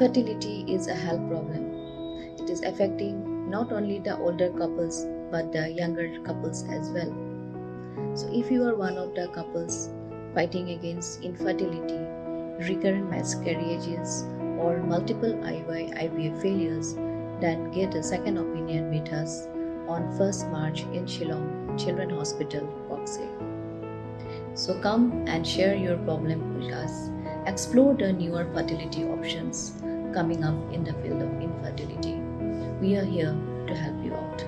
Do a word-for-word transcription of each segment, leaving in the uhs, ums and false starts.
Fertility is a health problem. It is affecting not only the older couples but the younger couples as well. So, if you are one of the couples fighting against infertility, recurrent miscarriages, or multiple I U I I V F failures, then get a second opinion with us on first March in Shillong Children Hospital, Koksai. So come and share your problem with us. Explore the newer fertility options coming up in the field of infertility. We are here to help you out.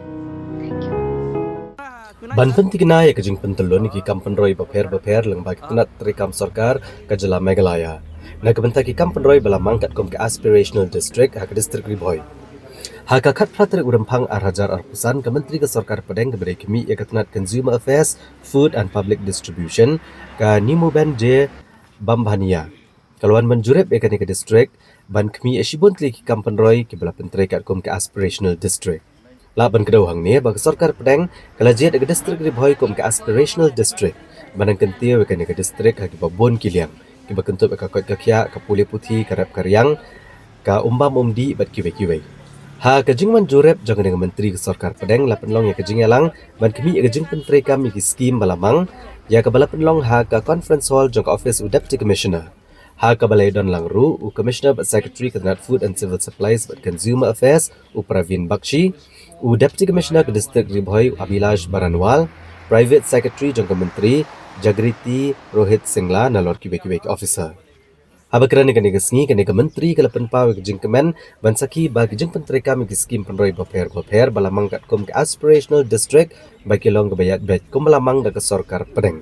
Thank you. Ban pynthikna ïa ka jingpyntyllun ïa ki kam pynroi bapher bapher lyngba ki tnat treikam sorkar ka jylla Meghalaya, na ka bynta ki kam pynroi ba la mang katkum ka Aspirational District ha ka District Ri Bhoi. Ha ka khatphra tarik u Rymphang arhajar arphew san, ka Myntri ka Sorkar Pdeng kaba dei ka mih ïa ka tnat Consumer Affairs, Food and Public Distribution, ka Nimuben J Bambhania, ka la wan ban jurip ïa kane ka district ban khmih ïa shibun tylli ki kam pynroi kiba la pyntrei katkum ka Aspirational District. Lah ban kdew hangne ba ka Sorkar Pdeng ka la jied ïa ka District Ri Bhoi kum ka Aspirational District ban nang kyntiew ïa kane ka district ha kiba bun ki liang, kiba kynthup ïa ka koit ka khiah, ka pule puthi, ka rep ka riang, ka umbam umdih bad kiwei kiwei. Ha ka jingwan jurip jong kane ka Myntri ka Sorkar Pdeng la pynlong ïa ka jingïalang ban khmih ïa ka jingpyntreikam ïa ki skim ba la mang, ïa kaba la pynlong ha ka Conference Hall jong ka office u Deputy Commissioner, ha kaba la ïadon lang ruh u Commissioner bad Secretary ka tnat Food and Civil Supplies bad Consumer Affairs u Praveen Bakshi, u Deputy Commissioner ka District Ri Bhoi u Abhilash Baranwal, Private Secretary jong ka Myntri Jagriti Rohit Singla, nalor kiwei kiwei ki officer. Haba kren ha kane ka sngi, kane ka Myntri ka la pynpaw ïa ka jingkmen ban sakhi ba ka jingpyntreikam ïa ki skim pynroi bapher bapher ba la mang katkum ka Aspirational District ba ki long kaba ïaid beit kumba la mang da ka Sorkar Pdeng.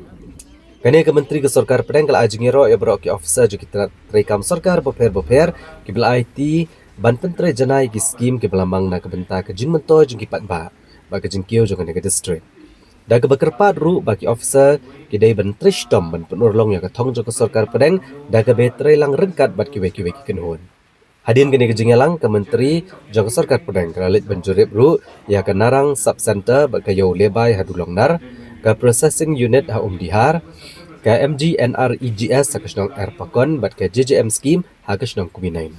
Kane ka Myntri ka Sorkar Pdeng ka la ai jingïaroh ïa baroh ki officer jong ki tnat treikam sorkar bapher bapher kiba la aiti ban pyntrei janai ïa ki skim kiba la mang na ka bynta ka jingmyntoi jong ki paidbah bad ka jingkiew jong kane ka district. Da kaba kyrpad ruh ba ki officer ki dei ban trei shitom ban pynurlong ïa ka thong jong ka Sorkar Pdeng da kaba trei lang ryngkat bad kiwei kiwei ki kynhun. Hadien kane ka jingïalang, ka Myntri jong ka Sorkar Pdeng ka la leit ban jurip ruh ïa ka Narang Sub Centre bad ka Ïew Lebai ha Dulongnar, ka Processing Unit ha Umdihar, ka M G N R E G S ha ka shnong Erpakon bad ka J J M Scheme ha ka shnong Kuminain.